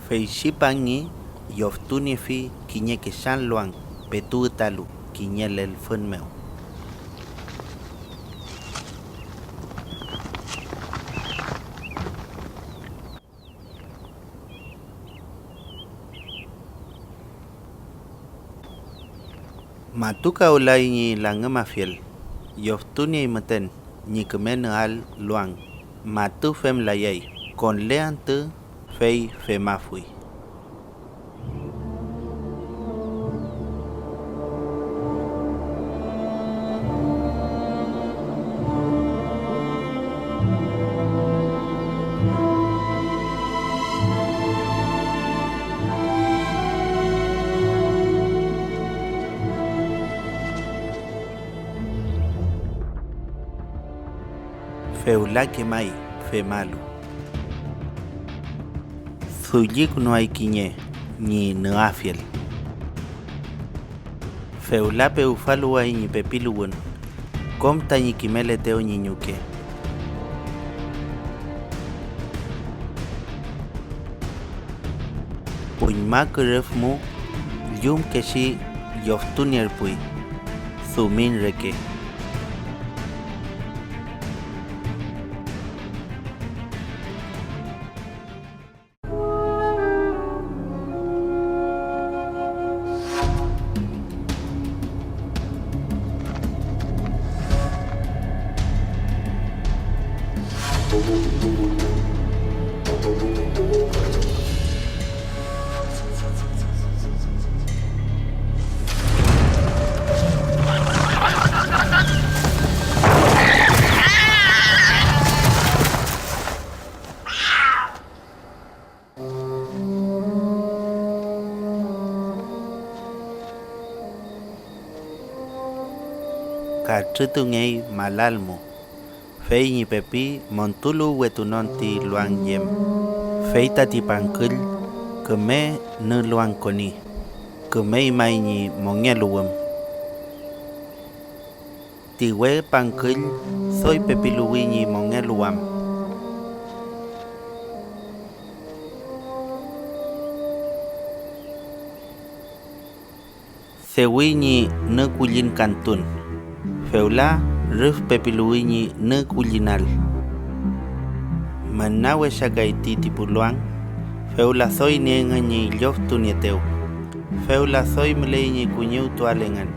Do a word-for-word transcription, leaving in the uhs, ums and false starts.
Feychi pangi yoftuniefi kiñeke san luang petu wütalu kiñe lelfün mew. Matukawlay ñi langümafiel, yoftuniey müten ñi küme nüal luang, matü femlayay, konle antü fey femafuy. Fewla kemay femalu. Dullikünuay kiñe ñi nüafiel. Fewla pewfaluway ñi pepiluwün kom tañi kimeletew ñi ñuke. Puñma kürüf mu llumkechi lloftunierpuy, dumin reke. Katrütungey malalmu, fey ñi pepi montuluwwetunon ti luang yem, fey tati pangküll küme nüluangkoni, kümey may ñi mongeluwüm. Ti we pangküll doy pepiluwi ñi mongeluwam. Dewi ñi nükullinkantun, fewla rüf pepiluwi ñi nükullinal. Müna wesakay ti ti pu luang, fewla doy niengün ñi lloftunieetew, fewla doy müley ñi kuñiwtuael engün.